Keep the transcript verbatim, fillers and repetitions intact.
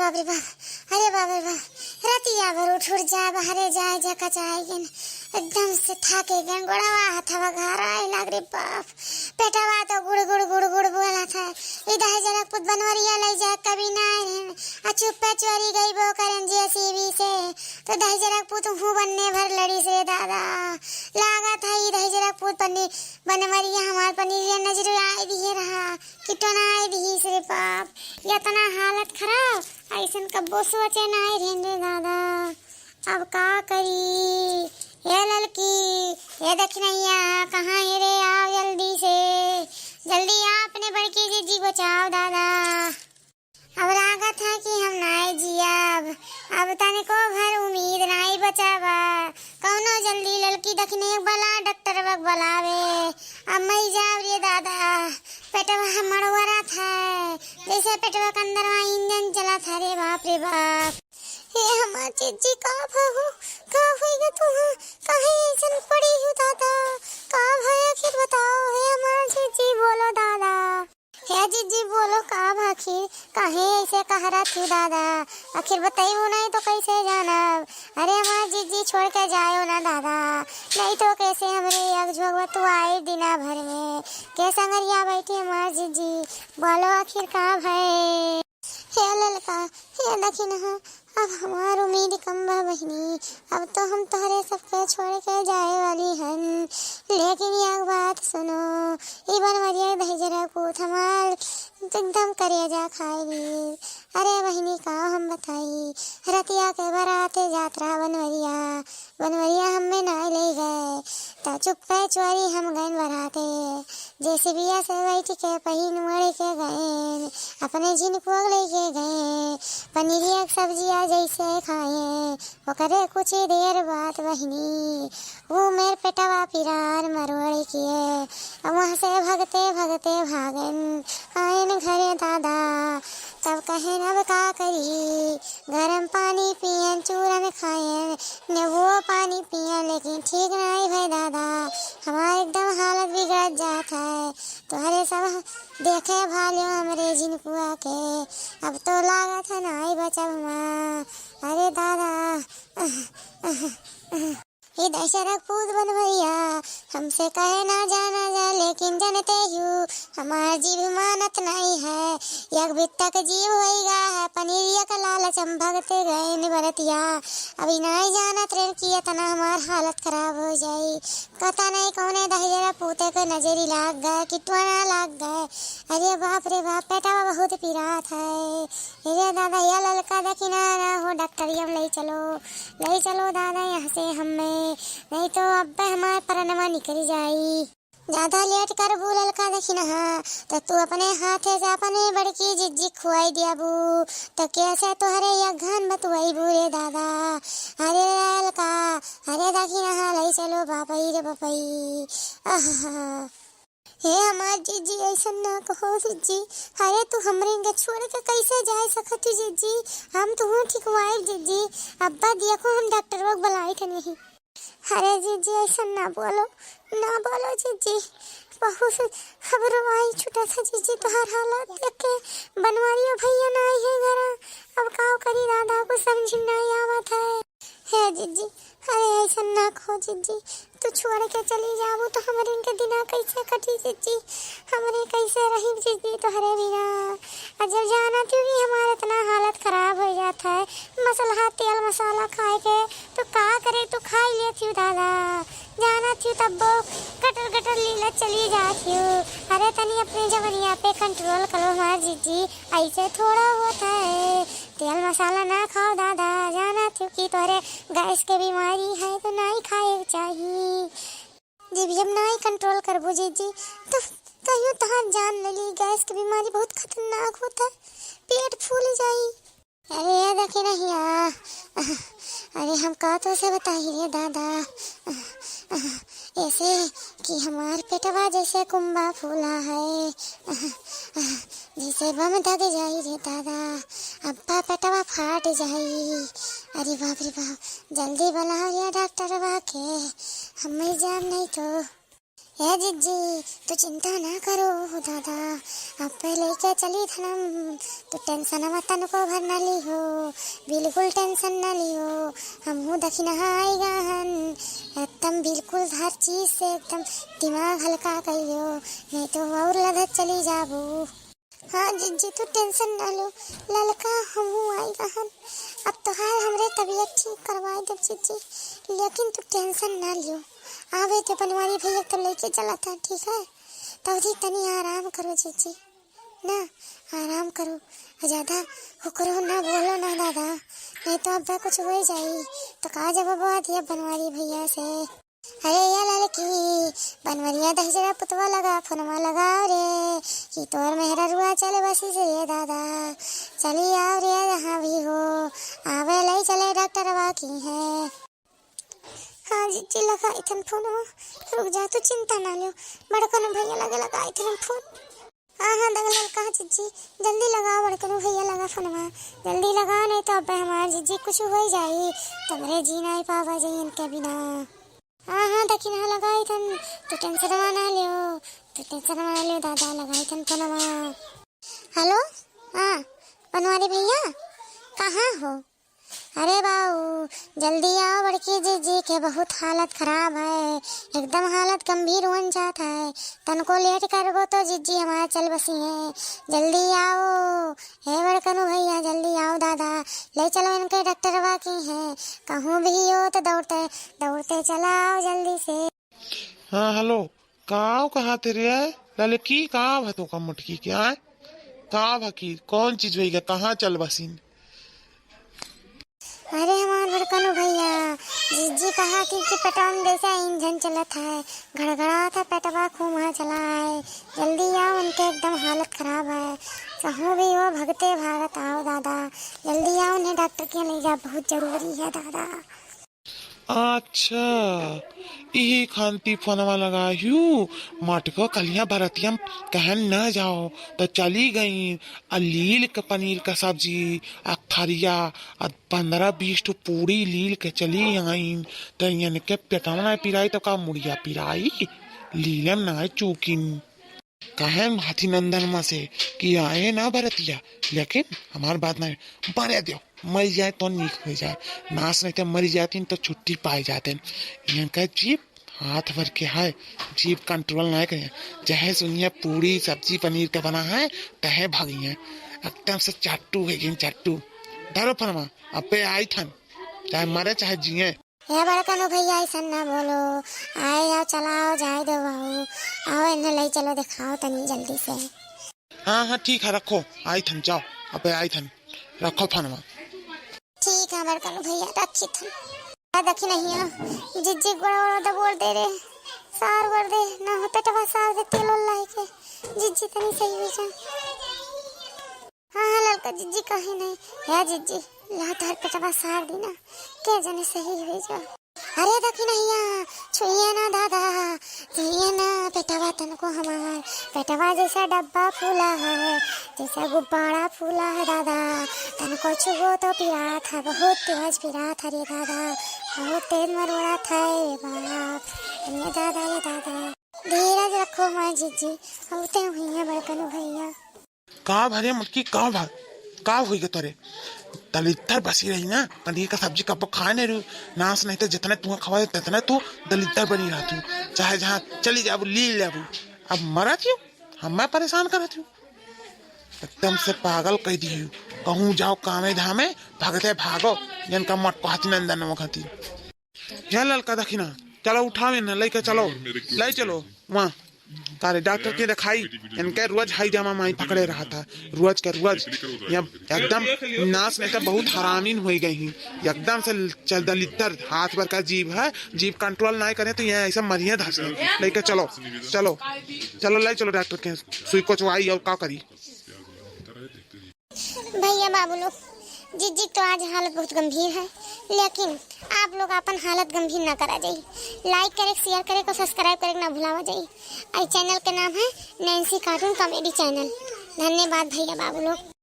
बाप रे बाप, अरे बाप रे बाप, रतिया भर उठ उठ जाए, बाहरे जाए, जा कचाए गन, एकदम से थाके गन, गोड़वा हथवा घाराए लाग रे बाप। पेटवा तो गुड़ गुड़ गुड़ गुड़ बोला था। ई दहिजरक पूत बनवरिया लई जाए कभी ना आए रहन। आ चुप्पे चोरी गई बो करन जेसीबी से, तो दहिजरक पूत हूँ बन्ने भर लड़ी से दादा। लागत है ई दहिजरक पूत पन्नी बनवरिया हमार पनीरिया नजर आए दिए रहा, किटो ना आए दिए से रे बाप। इतना हालत खराब, ऐसन कब्बो सोचे ना आए रहन रे दादा। अब का करी? ए ललकी, ए दखिनैया, कहाँ है रे? आओ जल्दी से, जल्दी आ, अपने बड़की जिज्जी बचाओ दादा। अब लागत है कि हम नाई जियब, अब तनिको भर उम्मीद नाई बचा बा। कौनो जल्दी ललकी दखिनैया बला, डॉक्टर बक बलावे। अब मई जाब रे दादा, पेटवा मड़वरत है, जैसे पेटवा के अंदरवा इंजन चलत है रे बाप रे बाप। हे हमार जिज्जी, का भा हो? का होइगा तुहाँ? काहे ऐसन पड़ी हो दादा? का भा आखिर बताओ, हे हमार जिज्जी, बोलो दादा। हे जिज्जी, बोलो का भा आखिर? काहे ऐसे कहरत हो दादा? आखिर बताइबो नहीं तो कैसे जानब? अरे हमार जिज्जी, छोड़ के जायो ना दादा, नहीं तो कैसे हमरे एक झोंकवा तू आई दिना भर में। के संगरिया बैठी हमार जिज्जी, बोलो आखिर का भय? हे ललका, हे दखिनहा, अब हमार उम्मीद कम बा बहिनी, अब तो हम तोहरे सबके छोड़ के जाए वाली हन। लेकिन एक बात सुनो, ई बनवरिया दहिजरा पूत हमार एकदम करेजा खाए ली। अरे बहिनी, का हम बताई, रतिया के बराते जात रहा बनवरिया, बनवरिया हमें नाई ले गए, त चुप्पे चोरी हम गएन बराते। जेसीबिया से बैठ के पहिन ओढ़ के गएन, अपने झिनकुआ लेके गए। पनीरिया के सब्जिया जैसे खाए, ओकरे कुछ देर बाद बहिनी, वो मेर पेटवा पिरार मरोड़ किए। अब वहाँ से भगते भगते भागेन, आएन घरे दादा। तब कहेन, अब का करी, गरम पानी पियन, चूरन खायन, नींबुओ पानी पियन, लेकिन ठीक नाई भय दादा, हमार एकदम हालत बिगड़त जात है। तोहरे सब देखे भाल्यो हमरे झिनकुआ के, अब तो लागत है नाई बचब हमार। अरे दादा, ई दहिजरक पूत बनवरिया, हमसे कहे ना जाना जा, लेकिन जनते यू हमार जीव मानत नहीं है। एक बित्ता के जीव होइगा है, पनीरिया का लालच हम भगते गएन बरतिया। अभी नहीं जानत रहन कि इतना हमार हालत खराब हो जाई। पता नहीं कौने दहिजरा पूते के नजरी लाग गए, किटवा ना लाग गए। अरे बाप रे बाप, पेटवा बहुत पिरात है। अरे दादा, या ललका दखिनहा हो, डॉक्टरिया में ले चलो, ले चलो दादा यहाँ से हमें, नहीं तो अब्बे हमार परनवा निकल जाई। ज्यादा लेट करबू ललका दखिनहा, तो तू अपने हाथे से अपने बड़की जिज्जी खुआई दियाबू, तो कैसे तोहरे यक घन बतुआईबू रे दादा। अरे ललका, अरे दखिनहा, ले चलो बापई रे बापई। आहा। हे हमार जिज्जी, ऐसन ना कहो जिज्जी। अरे तू हमरे के छोड़ के कैसे जाए सकत ही जिज्जी? हम तुहूँ ठिकवाइब जिज्जी। अब्बा देखो, हम डॉक्टरवा के बुलाइत हनी। अरे जिज्जी, ऐसन ना बोलो, ना बोलो जिज्जी। बहुत हमरो आई छूटा था जिज्जी, तोहार हालत देख के। बनवारियो भैया ना आई है घरा। अब का करी दादा, कुछ समझ में नहीं आवत है। हे जिज्जी, अरे ऐसन ना कहो जिज्जी, तू छोड़ के चली जाबू तो हमरे इनके दिना कैसे कटी जिज्जी, हमरे कैसे रही जिज्जी तोहरे बिना। और जब जानत हूँ कि हमार इतना हालत खराब हो जात है मसलहा तेल मसाला खाए के, तो का करे, तू खाई लेत हूँ दादा। जानत हूँ तब्बो गटर गटर लीला चली जात हूँ। अरे तनी अपने जवनिया पे कंट्रोल करो हमार जिज्जी, ऐसे थोड़ा होत है। तेल मसाला ना खाओ दादा, जानत हूँ कि तोहरे गैस के बीमारी है तो नाई खाए के चाही। जब हम नाई कंट्रोल करबो जीजी, तो कहियो तहार जान ले ली। गैस के बीमारी बहुत खतरनाक होता है, पेट फूल जाई। अरे ये देखे नहीं आ, अरे हम का तो से बताई रे दादा, ऐसे कि हमार पेटवा जैसे कुंबा फूला है, जैसे बम दग जाई रे दादा, अब्बा पेटवा फाट जाई। अरे बाप रे बाप, जल्दी बुलाओ या डॉक्टरवा के, हम मर जाब नहीं तो। ए जिज्जी, तू चिंता ना करो हो दादा, अब्बे लइके चली थन हम, तू tension मत तनको भर ना लिहो, बिल्कुल tension ना लिहो। हमहू दखिनहा आइगा हन, एकदम बिल्कुल हर चीज से एकदम दिमाग हल्का कइहो, नहीं तो और लदत चली जाबू। हाँ जिज्जी, तू tension ना लो, ललका हमहू आइगा हन। अब तोहार हमरे तबीयत ठीक करवाए देब जिज्जी, लेकिन तू tension ना लियो। आवे दे बनवारी भैया तो लइके चलत है, ठीक है? तौरी तनी आराम करो जिज्जी, ना आराम करो, ज्यादा हुकरो ना बोलो ना दादा, नहीं तो अब्बे कुछ होइ जाई। तो का जवाब दिया बनवारी भैया से? अरे या ललकी, बनवरिया दहिजरा पुतवा लगा, फोनवा लगाओ रे, कि तोर मेहररुआ चल बसी से रे दादा, चली आओ रे जहाँ भी हो, आवे लई चले डॉक्टरवा किहाँ। हाँ जिज्जी, लगाई थन फोनवा, रुक जा तू, चिंता ना लियो, बड़कन भैया लगे लगाई थन फोन। हाँ, हाँ, दगलल कहा जिज्जी, जल्दी लगाओ बड़कनू भैया लगा फोनवा, जल्दी लगाओ, नहीं तो अब्बे हमार जिज्जी कुछ होइ जाई, तमरे जी नाई पावा जाई इनके बिना। हाँ, हाँ, दखिनहा लगाई थन, तू tension ना लियो, तू tension ना लियो दादा, लगाई थन फोनवा। हेलो, हाँ, बनवारी भैया, कहाँ हो? अरे बाऊ, जल्दी आओ, बड़की जिज्जी के बहुत हालत खराब है, एकदम हालत गंभीर होन जात है। तनको late करबो तो जिज्जी हमार चल बसी है। जल्दी आओ, हे बड़कनू भैया, जल्दी आओ दादा, ले चलो इनके डॉक्टरवा किहाँ। कहूँ भी हो तो दौड़ते, दौड़ते चला आओ जल्दी से। हाँ, हेलो, काव कहा थे रे? ललकी, काव है तोका मोटकी के, आय? काव है कि कौन चीज होइगा, कहाँ चल बसिन? अरे हमार बड़कनू भैया, जिज्जी कहा कि, कि पेटवा में जैसे इंजन चलत है, घड़घड़ात है पेटवा, खूब वहाँ चला है। जल्दी आओ, उनके एकदम हालत खराब है। कहूँ भी हो, भगते भागत आओ दादा, जल्दी आओ, उन्हें डॉक्टर के ले जा, बहुत जरूरी है दादा। अच्छा, इही खातिर फोनवा लगायू। मटको कलिया बरतिया कहन न जाओ, त चली गई। आ लील के पनीर का सब्जी, आ थरिया, आ पन्द्रह बीस ठो पूड़ी लील के चली आइन। त इनके पेटवा ना पिराई, त का मुड़िया पिराई? लीलम ना चूकिन। कहे हाथी नंदन मा से कि आए ना बरतिया, लेकिन हमार बात ना, बरे दियो, मर जाए तो नीक हो जाए, नाश नहीं तो मर जातीन तो छुट्टी पाए जाते। इनका जीभ हाथ भर के है, जीभ control नहीं करे, चाहे सुनिए पूड़ी सब्जी पनीर का बना है, तहे भगिए, एकदम से चाटू है गिन चाटू। धरो फरमा, अबे आई थन, चाहे मरे चाहे जिए। हे बड़कनू भैया, ऐसन ना बोलो। आए जाओ, चलाओ, जाए दो बाबू। आओ, इन्हें ले चलो, दिखाओ तनी जल्दी से। हाँ, हाँ, ठीक है, रखो, आई थन, जाओ, अबे आई थन, रखो फोनवा। ठीक है बड़कनू भैया, रखी थन। आ देखी नहीं है, जिज्जी गोड़ा वोड़ा दबोल दे रे, सार वर दे, ना हो पेटवा सार दे, तेल ओल लाई के, जिज्जी तनी सही हो जा। हाँ, हाँ, ललका जिज्जी कहीं नहीं। या जिज्जी, ला तोहर पेटवा सार दी ना, के जने सही होइ जा। अरे दखिनहिया, छुइए ना दादा, छुइए ना पेटवा तनको हमार। पेटवा जैसा डब्बा फूला है, जैसा गुब्बारा फूला है दादा। तनको छुओ तो पिरात है, बहुत तेज पिरात है रे दादा, बहुत तेज मरोड़त है रे बाप। ये दादा, ये दादा। धीरज रखो हमार जिज्जी, होते हुई है बड़कनू भैया। का भरे मटकी, का भा-, का होई गे तोरे? दलिद्दर बसी रही ना, पनीर का सब्जी कब्बो खाए नहीं रू, नाश नहीं तो जितने तू खवाए, तितने तू दलिद्दर बनी रहतू। चाहे जहाँ चली जाबू, ली लेबू। अब मरत यू, हमें परेशान करत यू। एकदम से पागल कह दियू। कहूँ जाओ कामे धामे, भगते भागो, जिनका मटको हाथी नंदन वो खातिर। हे ललका दखिना, चलो उठावे ना, लइके चलो, ले चलो वहाँ। तारे डॉक्टर के देखाई, इनके रोज हाई जामा माई पकड़े रहा था, रोज के रोज। ये एकदम नाश नहीं तो बहुत हरामीन हो गई ही, एकदम से चल दलिद्दर, हाथ भर का जीभ है, जीभ control नहीं करे तो ये ऐसा मरिए धस। लइके चलो, चलो, चलो, ले चलो डॉक्टर के, सुई कोचवाई और का करी। भैया बाबू लोग, जिज्जी तो आज हालत बहुत गंभीर है, लेकिन आप लोग अपन हालत गंभीर ना करा जाई। Like करे, share करे को subscribe करे ना भुलावा जाई। आई channel के नाम है Nancy Cartoon Comedy Channel। धन्यवाद भैया बाबू लोग।